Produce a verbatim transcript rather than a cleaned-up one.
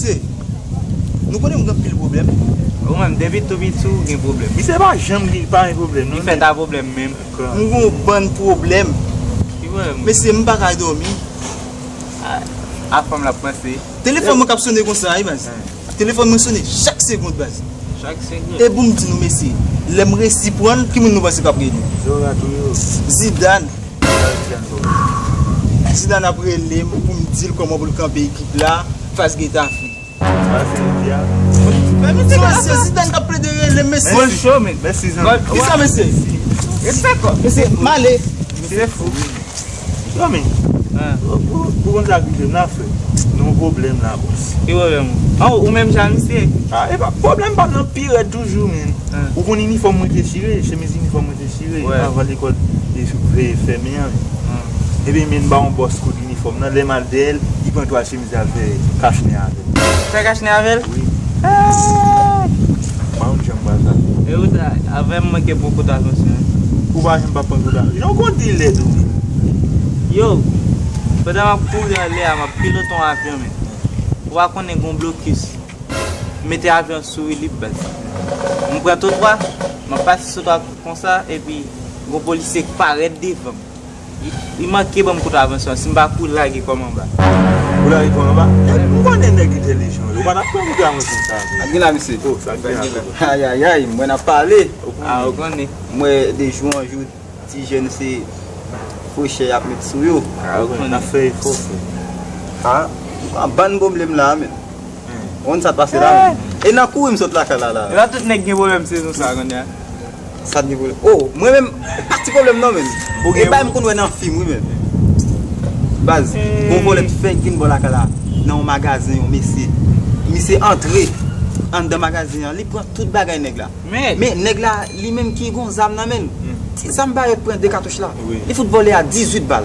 Mesye, nou konnen m gen anpil pwoblèm. Ou menm, depi tou piti, ou gen pwoblèm. Misye pa janm gen, pa gen pwoblèm, non. Li fèt a pwoblèm menm. M gen yon bann pwoblèm. Ki pwoblèm? Mesye, m pa ka dòmi. A, a fanm l ap panse. Telefòn mwen k ap sone konsa, wi, baz. Telefòn mwen sone chak segonn, baz. Chak segonn. E pou m di nou, mesye, lè m resi pran l, ki moun nou panse k ap rele? Zidane. Zidane ap rele m pou m di l kòman pou l kanpe ekip la fas Getafe. Sa se di a. Men mesye, se Zidane k ap plede rele m, mesye. Mwen cho, men. Mèsi, zanmi. Kisa, mesye? Mesye, m ale. Misye fou. Yo, men. Ou, ou, ou konn sa k rive m la, frè? Nou yon pwoblèm la, bòs. Ki pwoblèm ou? An, ou menm jan misye? A, e pa, pwoblèm pa m nan pi rèd toujou, men. Ou konn inifòm mwen te chire, chemiz inifòm mwen te chire, anvan lekòl te veye fèmen an. Ebyen, men m ba yon bòs kout inifòm nan, lè m al dèyè l, li pran twa chemiz al fè kachnen avè l. Fè kachnen avè l? Wi. Mwen menm jan m pral sa. E ou ta, avè m manke pran kout atansyon. Ou pa janm pa pran kout atansyon. Ou konn di lèd ou. Yo, pandan m ap kouri anlè a, m ap pilote yon avyon, men. Ou pa konnen gon blokis. M mete avyon sou wi li baz. M pran twotwa, m ap pase sou twotwa konsa, epi gon polisye k parèt devan m. Li, li manke ban m kout atansyon, si m pa kouri lage kò m anba. Ou lage kò w anba? M konnen nèg entèlijan yo. Ou pa t ap pran kout atansyon sa vre. Sa k gen la, mesye? Oh, sa k gen la? Ayayay, mwen ap pale. A, ou konnen. M wè de jou an jou, ti jèn se frechè y ap met sou yo. A, ou konnen. N ap fè efò, frè. A, bann pwoblèm la, men. Ou konn sa k pase la, men. E nan kouri m sot lakay la, la. E pa tout nèg gen pwoblèm sezon sa, konnen. Sa t gen pwoblèm? Oh, mwen menm, pa ti pwoblèm non, men. E bay m konn wè nan fim, wi, men. Baz, gon vòlè t fenk vin bò lakay la, nan yon magazen, yon mesye. Misye antre anndan magazen an, li pran tout bagay nèg la. Men nèg la, li menm ki gon zam nan men l. Ti zam barèt pran de katouch la. Li fout vòlè a dizuit bal.